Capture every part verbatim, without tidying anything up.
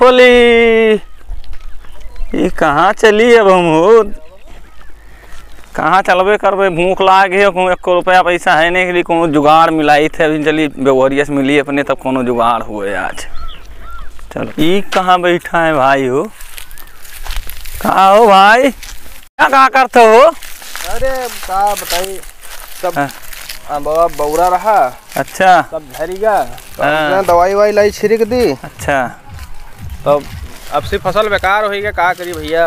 मूंगफली, ई कहाँ चली अब हम हो? कहाँ चलबे करबे? भूख लाग है, कहूँ एको रुपया पैसा है नहीं, कि कोनो जुगाड़ मिलाई थे। अभी चली बेवहरिया से मिली अपने, तब कोनो जुगाड़ हुए आज। चलो, ई कहाँ बैठा है भाई हो? का हो भाई, का, का करते हो? अरे, का बताई, सब हाँ। आ, बाबा बौरा रहा। अच्छा। सब झरी गा। तो हाँ। हमने दवाई वाई लाई छिड़क दी। अच्छा। तो अब से फसल बेकार होई गा, का करी भैया?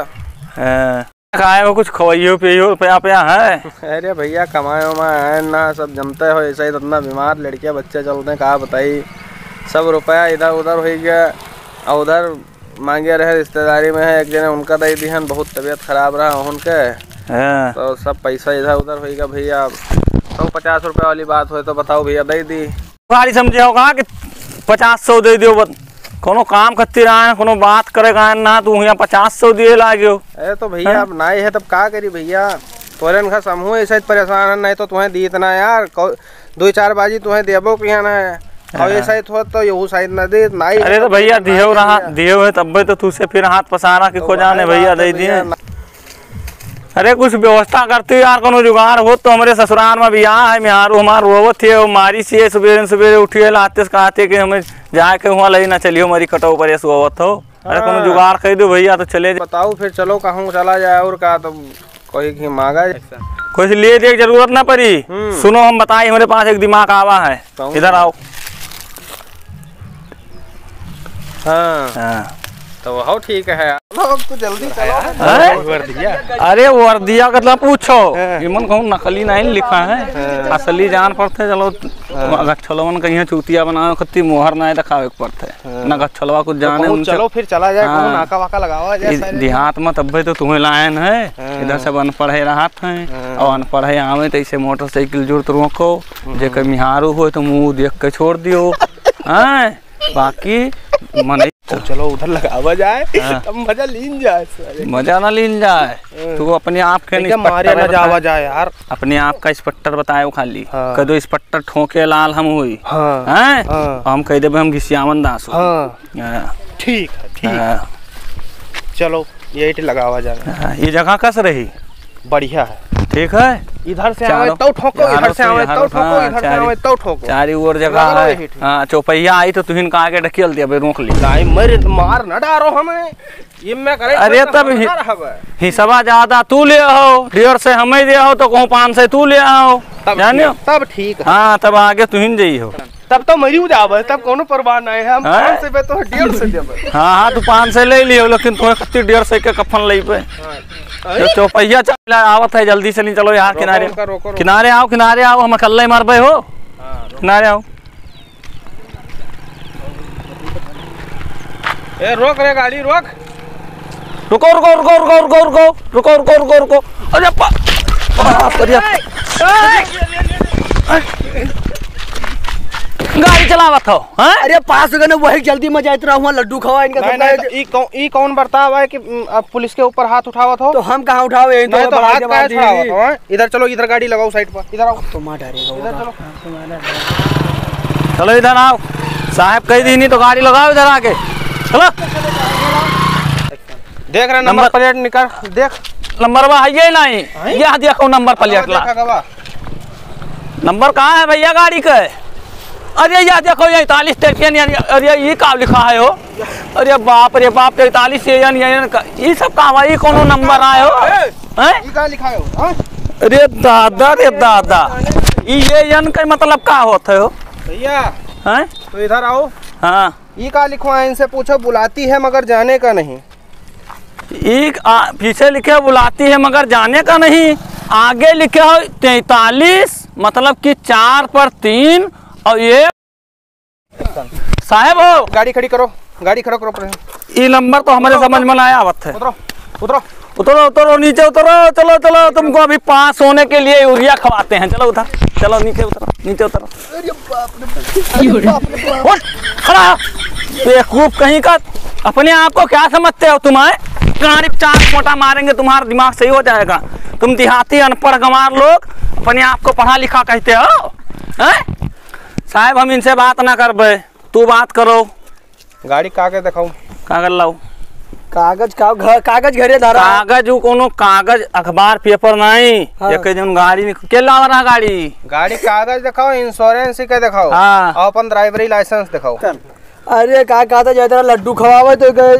हाँ। खाए हो कुछ, खवाइयो पियो, रुपया, रुपया है? अरे भैया, कमाए उमाए आए ना, सब जनते हो, ऐसा ही तो इतना बीमार लड़के बच्चे चलते हैं, का बताई, सब रुपया इधर उधर होई गा। और उधर मांगे रहे, रिश्तेदारी में है एक जने, उनका दे दिहन, बहुत तबीयत खराब रहा उनके। हाँ। तो सब पैसा इधर उधर होई गा भैया। सौ पचास रुपया वाली बात होए तो बताओ भैया, दे दी। गाड़ी समझे हो कहाँ कि पचास सौ दे दियो, बत-, कोनो काम खातिर आए, कोनो बात करे आए ना, तू यहाँ पचास सौ दिए लागे हो। अरे तो भैया, हाँ? अब नाई है, तब का करी भैया? तोरे नखा समूह ऐसे ही परेशान है, नहीं तो तुम्हें दी इतना यार, कौ-, दो चार बाजी तुम्हें देबो किया ना है। और हाँ। ये साइड हो तो यहू साइड ना दे, नाई अरे है तो तो भैया, नाई दियो है रहा, भैया। दियो है तब्बे तो तुझसे फिर हाथ पसारा कि तो खो जाने भाई भैया, बात है दे दिए। भैया, ना अरे कुछ व्यवस्था करती यार, कोनो जुगाड़ हो तो। हमरे ससुराल में बियाह है, मेहारू हमार रोवत है, वो मारी से सुबेरे सुबेरे उठिए लाते से कहते कि हमें जाए के हुआ लई ना चलियो, मरी कटो पर ये सोवत हो। अरे कोनो हाँ। जुगाड़ कर दो भैया, तो चले जा-। बताओ फिर, चलो कहूँ चला जाए और का, तो कोई की मांगा जाए। कुछ लिए दे के जरूरत ना पड़ी। हम्म। सुनो, हम बताई, हमरे पास एक दिमाग आवा है। कौन? इधर आओ। हाँ। हाँ। तो हो ठीक है। चलो, अब तो जल्दी चलो। हैं? वर्दिया। अरे वर्दिया का तो पूछो। हाँ। इमन कहूँ नकली नहीं लिखा है, हाँ। असली जान पड़ते। चलो, हाँ। गच्छलवन कहीं चूतिया बनावे खत्ती मोहर नहीं दिखावे के पड़ते। हाँ। ना गच्छलवा कुछ तो जाने कहूँ उनसे। चलो फिर चला जाए, कहूँ हाँ। नाका वाका लगावा जाए इस सारे। देहात में तब्बे तो तुम्हें लायन है, हाँ। इधर सब अनपढ़ है रहत हैं, हाँ। और अनपढ़ है आवे तो इसे मोटरसाइकिल जुर्त रोको, हम्म। जेकर मिहारू हो तो मुँह देख के छोड़ दियो। हाँ। बाकी मने तो चलो उधर लगावा जाए, हाँ। तब मजा लीन जाए सारे। मजा ना लीन जाए, हाँ। तू अपने आप के भैया, मारे ना जावा जाए यार। अपने आप का इंस्पेक्टर बताए वो खाली, हाँ। कह दो इंस्पेक्टर ठोके लाल हम हुई। हाँ। हैं? हाँ। हम कह देबे हम घिसियावन दास हुई। हाँ। हाँ। ठीक है, ठीक है। हाँ। चलो, यही टे लगावा जाए। हाँ, ये जगह कस रही? बढ़िया है। ठीक है? इधर से आवे चारों, तौ ठोको, इधर से आवे तौ ठोको, हाँ, इधर से आवे तौ ठोको। चारी ओर जगह है। हाँ, चौपहिया आई तो तुहिन का आगे ढकेल दिया, बे, रोक ली। नहीं, मर, मार ना डारो हमें। ये मैं करे, अरे, तब हिसवा ज्यादा तू ले आओ, डेढ़ से हमें दे आओ, तो कहूँ पाँच से तू ले आओ, जानियो? तब ठीक है। हाँ, तब आगे तुहिन जई हो। तब तो मरी जाबे, तब कोनो परवाह नहीं है, हम हाँ? पाँच सौ पे तो डेढ़ सौ देबे। हाँ, हाँ, तू पाँच सौ ले लियो, लेकिन तुम्हें कत्ती डेढ़ सौ के कफन ले पे। हाँ। तो चौपहिया चला आवत है, जल्दी से नहीं चलो यार, रोको, किनारे। रोको, रोको, रोको। किनारे आओ, किनारे आओ, हम अकल्ले मरबे हो। हाँ, रोको। किनारे आओ। ए, रोक रे गाड़ी, रोक। रुको, रुको, रुको। अरे बा-, बाप रे। गाड़ी चलावत हो, हाँ? अरे पास हो गए ना, वही जल्दी में जाइत रहा, वहाँ लड्डू खवा इनका नहीं, सबका। नहीं, तो ई कौ-, ई कौन बर्ताव है कि, उम, अब पुलिस के ऊपर हाथ उठावत हो? तो हम कहाँ उठाओ, यही तो नहीं, तो बड़ा हाथ जवाब काहे दी। उठावत हो, हाँ? इधर चलो, इधर गाड़ी लगाओ साइड पर, इधर आओ। तो मार डालेगा इधर वो। चलो। चलो इधर आओ, साहब कही दी नहीं तो गाड़ी लगाओ इधर आके। चलो। देख रहे नंबर नंबर प्लेट निकाल, देख। नंबर बा है ये नहीं, हैं? यह देखो नंबर प्लेट ला। देखा गवा। नंबर कहाँ है भैया गाड़ी के? अरे यह देखो, ये इकतालीस तैंतीस, अरे ये का लिखा है हो? अरे बाप रे बाप, तैंतालीस ये यानी, यानी का, ये सब का हुआ? ये कोनो नंबर आए हो? ए, हैं? ये का लिखा है हो? हाँ? अरे दादा रे दादा, ये, ये यन का मतलब का होता है हो? भैया, हैं? तो इधर आओ। हाँ। ये का लिखवा है, इनसे पूछो, बुलाती है मगर जाने का नहीं। एक आ, पीछे लिखे बुलाती है मगर जाने का नहीं, आगे लिखे हो तैंतालीस, मतलब कि चार पर तीन और ये। साहब हो। गाड़ी खड़ी करो, गाड़ी खड़ा करो पहले। ये नंबर तो हमारे उतरो, समझ में ना आया आवत है। उतरो, उतरो। उतरो, उतरो, नीचे उतरो, चलो, चलो, तुमको अभी पास होने के लिए यूरिया खवाते हैं। चलो उधर, चलो नीचे उतरो, नीचे उतरो। अरे बाप रे, अरे बाप रे बाप। उठ, खड़ा हो। बेवकूफ कहीं का, अपने आप को क्या समझते हो तुम, आए? गाड़ी चार फोटा मारेंगे, तुम्हारा दिमाग सही हो जाएगा। तुम देहाती अनपढ़ गंवार लोग अपने आप को पढ़ा लिखा कहते हो, हैं? साहब, हम इनसे बात ना करबे, तू बात करो। गाड़ी कागज देखाओ। कागज लाओ। कागज का घ-, कागज घरे धरा। कागज उ कोनो कागज, अखबार, पेपर नहीं। हाँ। एक जौन गाड़ी में के लावा रहा गाड़ी? गाड़ी कागज देखाओ, insurance के देखाओ। हाँ। और अपन driver license देखाओ। अरे का कहता जाए, तेरा लड्डू खवावे तो कहे,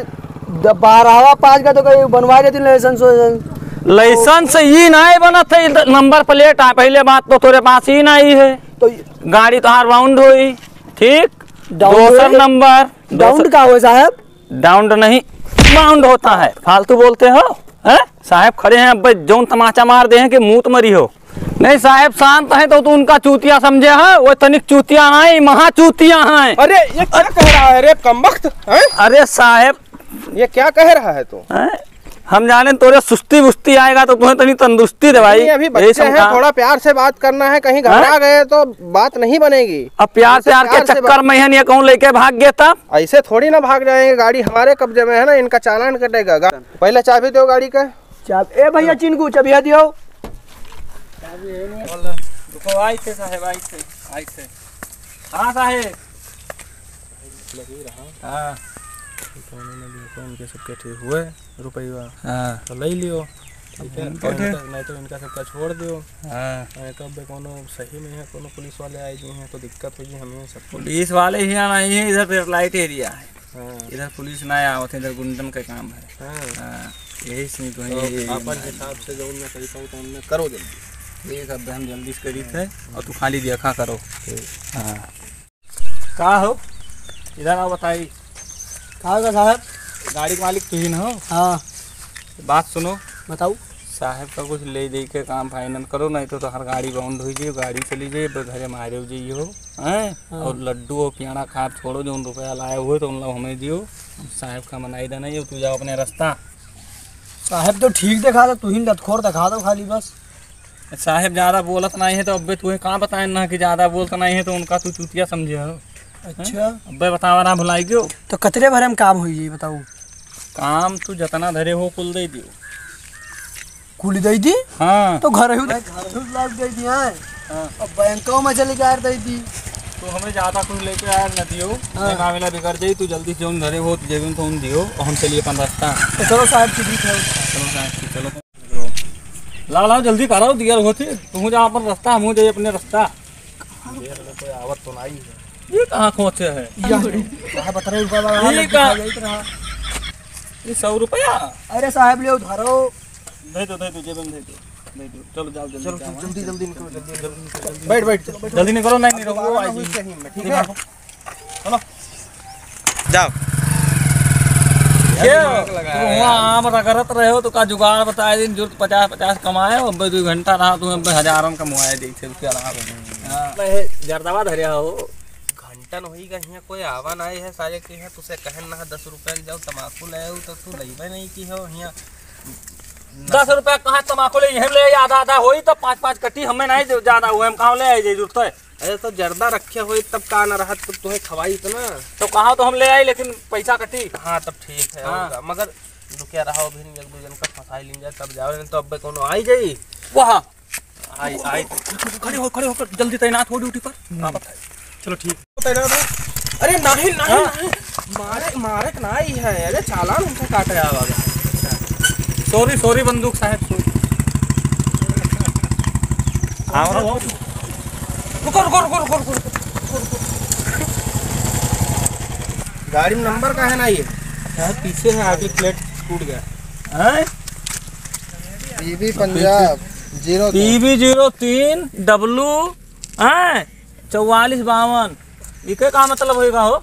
जब बारहवा पास का तो कहे बनवा देती license वाइसेंस। License ई नहीं बनत है, ई तो number plate आ, पहले बात तो तोरे पास ही नहीं है। तो गाड़ी तोहार bound होई, ठीक? Down दोसर होई? Number, down दोसर का हो साहब? Down नहीं, bound होता है। फालतू बोलते हो, हैं? साहब खड़े हैं, अब जौन तमाचा मार दे हैं कि मूत मरी हो। नहीं साहब, शांत है तो तू उनका चूतिया समझे है, वो तनिक चूतिया नहीं, महा चूतिया है। अरे, ये क्या कह रहा है रे कमबख्त, हैं? अरे साहब। ये क्या कह रहा है तू? हैं? हम जाने तोरे सुस्ती वुस्ती आएगा तो तुम्हें तनी तंदुरुस्ती दे भाई। नहीं, अभी यही बच्चे सब हैं, कहा। थोड़ा प्यार से बात करना है, कहीं घबरा हैं? गए तो बात नहीं बनेगी। अब प्यार, ऐसे प्यार के प्यार से चक्कर बात में है, नहीं कहूँ लेके भाग गए तब। ऐसे थोड़ी ना भाग जाएंगे, गाड़ी हमारे कब्जे में है ना, इनका चालान कटेगा। गा-, पहले चाबी दो गाड़ी का। चाब-, ए भैया चिनकू, चाबिया दियो। रुको, आई थे साहेब, आई थे, आई थे। हाँ साहेब। लगी रहा। हाँ। तो उन्होंने देखो, उनके सबके ठीक हुए रुपया। हाँ। तो ले लियो। ठीक है, हम नहीं तो, नहीं तो इनका सबका छोड़ दियो। हाँ। नहीं तो अब कोनो सही में है, कोनो पुलिस वाले आए जी हैं तो दिक्कत होगी हमें सबको। पुलिस वाले ही आना ही है, इधर red light area है। हाँ। इधर पुलिस ना आवत है, इधर गुंडन का काम है। हाँ। हाँ, यही से तो तो है, ये अपन हिसाब से जो उनने कही पाओ तो उनने करो जल्दी। ठीक है, अब हम जल्दी से करी थे और तू खाली देखा करो। ठीक। हाँ। का हो? इधर आओ, बताई। का होगा साहब? गाड़ी के मालिक तू ही ना हो? हाँ। बात सुनो। बताओ। साहब का कुछ ले दे के काम final करो, नहीं तो तोहर गाड़ी bound हो जाई, गाड़ी चली जाई, बस घरे मारे हो जाई हो, हैं? हाँ। और लड्डू और पियाना खाब छोड़ो, जौन रुपया लाए हुए तो उन लोग हमें दियो। साहब का मनाई देना, ये तू जाओ अपने रास्ता। साहब तो ठीक देखा था, तू ही लतखोर देखा दो खाली बस। साहेब ज्यादा बोलत नाहीं है, तो अब्बे तुहे का बताएन ना कि ज्यादा बोलत नाहीं है, तो उनका तू चूतिया समझे हो। अच्छा। हैं? अब्बे बतावा ना भुलाई गयो। तो कतरे भरे में काम होई, ये बताओ। काम तू जतना धरे हो, कुल दे दियो। कुल दे दी? हाँ। तो घर ही, घर ही लाग दे दिया है। हाँ। अब बैंकों में चले गए दे दी। तो हमें ज्यादा कुछ लेके आया न दियो। हाँ। ये मामला बिगड़ जाई, तू जल्दी से जौन धरे हो, जेबी में तो उन दियो, और हम चलिए अपन रास्ता। तो चलो साहब, ठीक है। चलो साहब, चलो। लाओ, लाओ, जल्दी करो, दियर होती। तू जा अपन रास्ता, हम जाई अपने रास्ता। देख ले, कोई आवत तो नाहीं है। ये कहाँ खोचे है? या, कहाँ बता रहे, रुपया वाला ये हालत कहाँ? दिखाई देत रहा। ये सौ रुपया? अरे साहब, ले उधारो। दे दो, दे दो, जेब में दे दो, दे दो। चलो, जाओ, जल्दी चलो, जाओ, जल्दी, हाँ। जल्दी निकलो, जल्दी निकलो, जल्दी निकलो। बैठ, बैठ, चलो, बैठ। जल्दी निकलो, नहीं, नहीं, दोबारा वो ना आई होई जी। कहीं में, ठीक है? चलो। जाओ। क्या? दिमाग लगाया तू वहाँ यार। आम रगड़त रहे हो, तो का जुगाड़ बताए दिन, जो पचास पचास कमाए हो, अब दो घंटा रहा, तू अब हजारन कमाए, देख से उसके अलावा। हाँ। मैं जर्दवा धरे हो। घंटन होई गए, हियाँ कोई आवा नाहीं है, साले के हियाँ तुसे कहन ना दस रुपया के जाओ, तमाकू ले आओ, तो तू लइबे नहीं की हो हियाँ। दस रुपया कहाँ तमाकू ले, यहीं ले आधा आधा होई, तो पाँच पाँच कट्टी हमें नहीं दे, ज्यादा हुए, हम कहाँ ले आए, जरूरत है। अरे तो जर्दा रखे होई तब का न रहत, तो तुहे खवाई तो ना। तो कहाँ तो हम ले आई, लेकिन पैसा कटी। हाँ, तब ठीक है, हाँ। और का? मगर रुकिया रहो, अभी एक दो जन का फंसाई लीन जाए, तब जाओ, नहीं तो अब कोनो आई जाई। वाह। आई, आई। खड़े हो, खड़े हो, जल्दी तैनात हो ड्यूटी पर। हम्म। हाँ, बताइए। चलो ठीक। तैनात हो। अरे नहीं, नहीं, हाँ। नहीं। मारे, मारे के नहीं है। अरे चालान हमसे काटे आवा। Sorry, sorry बंदूक साहब, sorry। आओ, आओ, आओ। रुको, रुको, रुको। गाड़ी में नंबर का है ना ये? यार, पीछे है, आगे प्लेट टूट गया। हैं? पीबी पंजाब, जीरो तीन। पीबी जीरो तीन डब्ल्यू, हैं? चौवालीस बावन। इके का मतलब होएगा हो?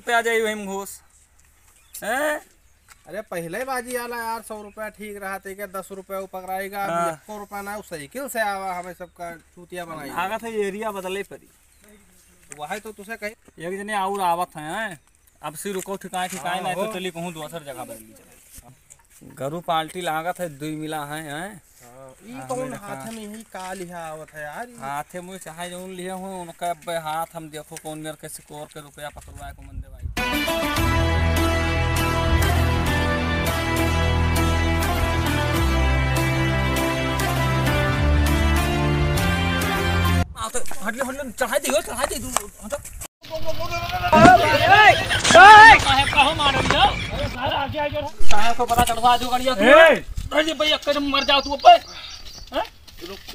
रुपया जाई वही में घूस। हैं? अरे पहिले बाजी आला यार, सौ रुपया ठीक रहा, ते के दस रुपया ऊ पकड़ाएगा, अब हाँ। एको रुपया ना, ऊ साइकिल से आवा, हमें सबका चूतिया बनाई। लागत है area बदले पड़ी। वही तो तुसे कही। एक जने और आवत हैं, हैं? अब से रुको ठिकाए ठिकाए, हाँ, नहीं तो हो। चली कहूँ दूसर जगह बदली चले। गरु पार्टी लागत है, दुई मिला है, हैं? हाँ, ई हाँ, कौन हमें रखा। हाथ में यही का लिहा आवत है यार, ई? हाथे में चाहे जौन लिहे हो, उनका अब्बे हाथ हम देखो कौन मेर के सिकोर के रुपया पकड़वाए को मन देवाई। आ तो हट ले, हट ले, चढ़ाई दे, चढ़ाई दे, तू हट। साहेब का हो मारल जाओ? अरे साहब, आगे, आगे रहो। साहेब को पता चढ़वा दो गड़िया तू। ए! अरे भाई, एक कदम मर जाओ तू अब्बे। हैं?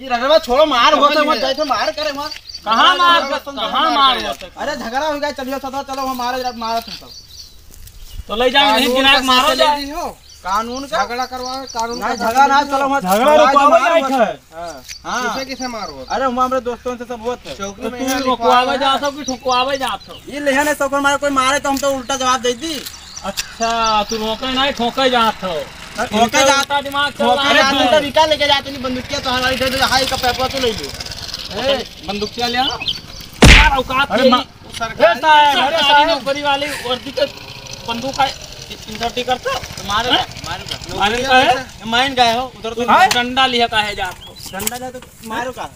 ये रगड़वा छोड़ो, मार होता है, मत जाए थे, मार करे, मार। कहाँ मार, कहाँ मार? अरे झगड़ा हो गया, चलियो सदा, चलो हम मारे, मारत हैं सब। तो ले जाओ, यहीं कानून गिरा के मारो जा। कानून का? झगड़ा करवावे, कानून का नहीं, झगड़ा ना, चलो, हम झगड़ा रुकवावे जाए है। हाँ। हाँ। किसे, किसे मारो? अरे, हम हमरे दोस्तों से सब होत है। चौकी तो में तू यहाँ लिखवा रोकवावे जात हो कि ठोकवावे जात हो? ये लेहन है, सौकर मारे, कोई मारे तो हम तो उल्टा जवाब दे दी। अच्छा, तू रोके नहीं, ठोके जात हो। ठोके इनका जात, उल्टा दिमाग चल रहा है। अरे, तू तो निकाल लेके जाते नहीं बंदूकिया, तो हमारी दे दे, हाई का पैपा तो ले लो। ए, बंदूकिया ले आओ। यार, औकात अरे, नहीं। मा-, सरकारी, ए, साहब, अरे, सरकारी साहब। नौकरी वाली वर्दी के बंदूक है, इंसर्टी करता। मारो, हैं? मारो। मारे का है? माइन गए हो, उधर तो हैं? डंडा लिया का है जा आपको। डंडा लिया तो मारो का है?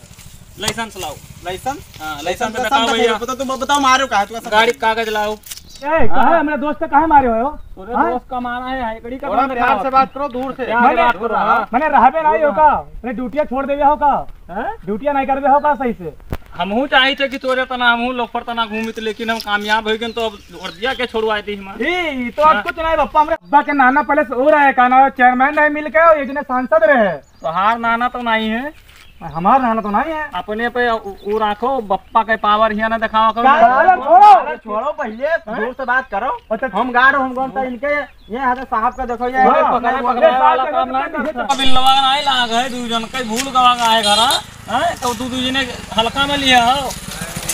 लाइसेंस लाओ। लाइसेंस? हाँ, लाइसेंस लाइसेंस का बताओ सब भैया। बताओ, तुम बताओ, मारो का है? तू ऐसा गाड़ी का कागज लाओ। ए, कहाँ हाँ। है? हमरे दोस्त के काहे मारे हो? तोरे हाँ? दोस्त का मारा है, हाइकड़ी का थोड़ा बंद प्यार रहा। से बात करो, दूर से। प्यार से मैंने, बात करो, हाँ। मैंने रहबे नहीं हो का? हाँ। मैंने ड्यूटिया छोड़ देवे हो का? हैं? ड्यूटिया नहीं करबे हो का सही से? हमहू चाहित है कि तोरे तना, हमहू लोग पर तना घूमित, लेकिन हम कामयाब हो गए तो अब वर्दिया के छोड़वाए दी हमार। ई, ई तो अब हाँ। कुछ नहीं बप्पा, हमरे बप्पा के नाना पहले से हो रहा है, का नाम है, चेयरमैन रहे मिल के, और ये जने सांसद रहे। तोहार नाना तो नहीं है। हमार नाना तो नहीं है। अपने पे उ, उ राखो, बप्पा के पावर हिया ना दिखावा करो। का? अरे छोड़ो। अरे छोड़ो, पहले हाँ? जोर से बात करो। अच्छा। हम गा रहे, हम कौन सा इनके ये हमारे साहब का देखो, ये हाँ, पकड़े, पकड़े वाला काम ना करता। बिल्लवा ना लाग है, दू जन के भूल गवा है घरा, हैं? तो दू, दू जने हल्का में लिया हो,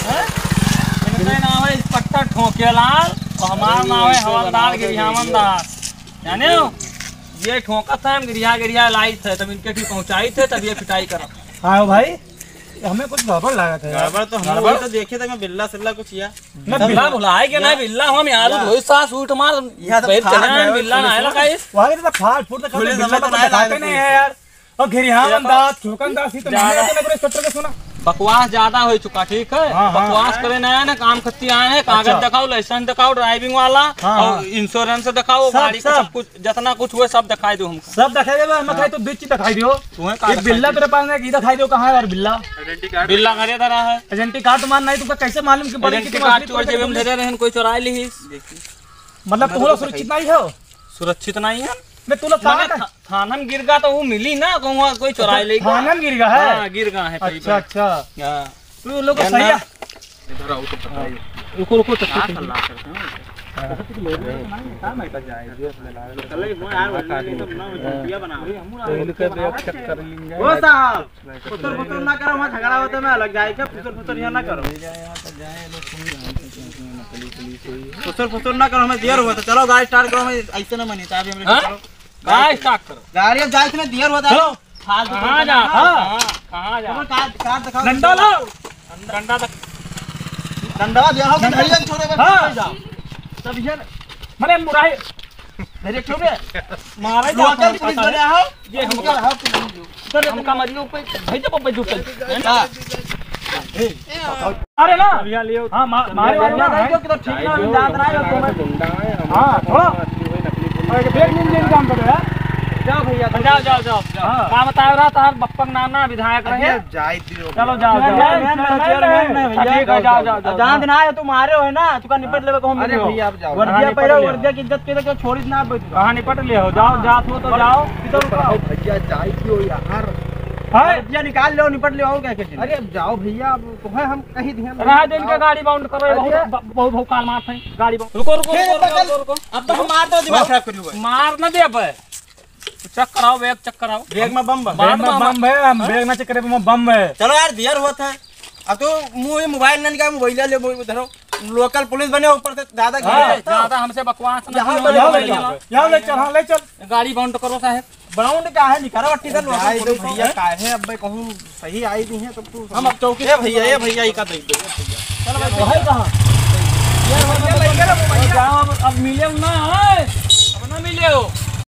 हैं? इनके नाम है इंस्पेक्टर ठोकेलाल, और हमार नाम है हवलदार गिरियावन दास। जाने हो? ये ठोकत है, हम गिरिया, गिरिया लाइत है, तब इनके की पहुँचाइत है, तब ये पिटाई करत। हाँ भाई, हमें कुछ गड़बड़ लागत है यार। गड़बड़ तो हम गड़बड़? वही तो देखे थे, मैं बिल्ला सिल्ला कुछ या। ना, बिल्ला भुलाए के ना, बिल्ला हम यार हाँ। धोई सास उठ मार, यहाँ तो बैठ फाड़ चले आए, बिल्ला ना आए लगा इस। वहाँ के तो फाड़ फूट तो खुले खाते, समय बिल्ला तो तो ना दिखाते लागे नहीं है यार। और घिरियावन दास, ठोकन दास, ये तो जा नाम रहा। तो नहीं, स्वेटर का सुना। बकवास ज्यादा हो चुका, ठीक है? हाँ, हाँ। बकवास करे ना आए ना, काम खत्ती आए हैं, कागज अच्छा। दिखाओ, लाइसेंस दिखाओ, ड्राइविंग वाला, हाँ, और हाँ। इंश्योरेंस दिखाओ, सब, गाड़ी का सब। सब कुछ, जितना कुछ हुआ सब दिखाई दो हमको। सब दिखाई देबे, हम हाँ। खाली तो बीच ही दिखाई दियो। तुम्हें का एक दिखाई बिल्ला दे? तेरे पास नहीं, इधर दिखाई दो, कहाँ है यार बिल्ला? आइडेंटिटी कार्ड। बिल्ला घरे धरा है। आइडेंटिटी कार्ड तुम्हारा नहीं, तुमको कैसे मालूम कि बड़ी आइडेंटिटी कार्ड चोर जेब में धरे रहन, कोई चुराए ली। मतलब, तुम लोग सुरक्षित नहीं हो? सुरक्षित नहीं है। मैं तुम लोग कहाँ मने का? था-, थाना में गिर गा तो वो मिली ना, कहूँ कोई चुराए अच्छा, ले गा। थाना में गिर गा है? हाँ, गिर गा है, अच्छा, अच्छा। हाँ। तो लोग सही है। इधर आओ तो बताइए। रुको, रुको, तो क्या सलाह करते हैं? हाँ। तो कुछ लोग तो नहीं, क्या मैं कर जाए? चले, वो यार, वो तो ना, वो झुंडिया बना। तो इनका भी अब चेक कर लेंगे। ओ साहब, फुसर फुसर ना करो, वहाँ झगड़ा होता है, मैं अलग जाए, क्या फुसर फुसर यहाँ ना करो। फुसर फुसर ना करो, हमें देर हुआ था। चलो गाड़ी स्टार्ट करो, हमें ऐसे ना मनी, चाबी हमरे हाँ? चलो। गाड़ी स्टार्ट करो। गाड़ी अब जाए, इतने देर हुआ था। चलो। फालतू कहाँ तुम जा? हाँ। कहाँ, कहाँ जा? तुम्हें कार, कार दिखाओ। डंडा लाओ। डंडा तक। डंडा दिया हो, डंडा। धैर्य छोड़े, बस हाँ। जाओ। तब ये मने मुराई। धैर्य छोड़े। मारे जा, लोकल पुलिस बने हो। ये हमका, हमका मरियो पे भेजो, पे जुटल। है ना? हाँ। अरे ना। भैया लियो। हाँ, मा-, मारे वाले ना है। तो ठीक ना, जात ना है, तो मैं गुंडा है, हम हाँ, थोड़ा। अरे, देख लीजिए, काम करो यार। जाओ भैया, जाओ, जाओ, जाओ, जाओ। हाँ। का बताए रहा, तार बप्पक नाना विधायक रहे। अरे, जाए दियो। चलो, जाओ, जाओ। चेयरमैन, चेयरमैन, चेयरमैन है भैया। ठीक है, जाओ, जाओ, जाओ, अब जान जाओ। ना है, तुम मारे हो ना, तुमका निपट लेवे को हम अरे नहीं हो। भैया, अब जाओ। वर्दिया हाँ, निपट पहले, लियो। वर्दिया की इज्जत के तो छोड़ी ना, अब कहाँ निपट लियो? जाओ, हाँ। जाओ, तो जाओ। इधर रुको। भैया, जाए दियो यार। हाँ? वर्दिया निकाल लो, निपट लियो, और क्या, क्या चीज़? अरे, अब जाओ भैया, अब तुम्हें हम कहीं ध्यान रहा दे, इनका गाड़ी बाउंड करो, ये बहुत, अरे। ब-, बहुत भौकाल मारत है, गाड़ी बाउंड। रुको, रुको, फिर रुको, पकड़, रुको, रुको। अब तो हम मार दो, दिमाग खराब करियो भाई। मार ना दे अब। चेक कराओ, बैग चेक कराओ। बैग में बम बा। बैग में बम है, हम हाँ? बैग ना चेक करे, बम, बम है। चलो यार, देर होत है। अब तो मुँह ये मोबाइल ना निकाल, मोबाइल ले, मोबाइल धरो। लोकल पुलिस बने, ऊपर से ज्यादा हाँ, गिरे। ज्यादा हमसे बकवास ना यहाँ करो, ले, यहाँ ले ले चल, चलो। यहाँ ले चल, हाँ, ले चल। गाड़ी बाउंड करो साहब। बाउंड का है, निकालो, अट्टी से लोकल जाए दो पुलिस भैया, है। काहे अब भाई कहूँ सही आई नहीं है, तब तू हम अब चौकी ए भैया, ए भैया, ई का दे दो। चलो भाई, भाई कहाँ?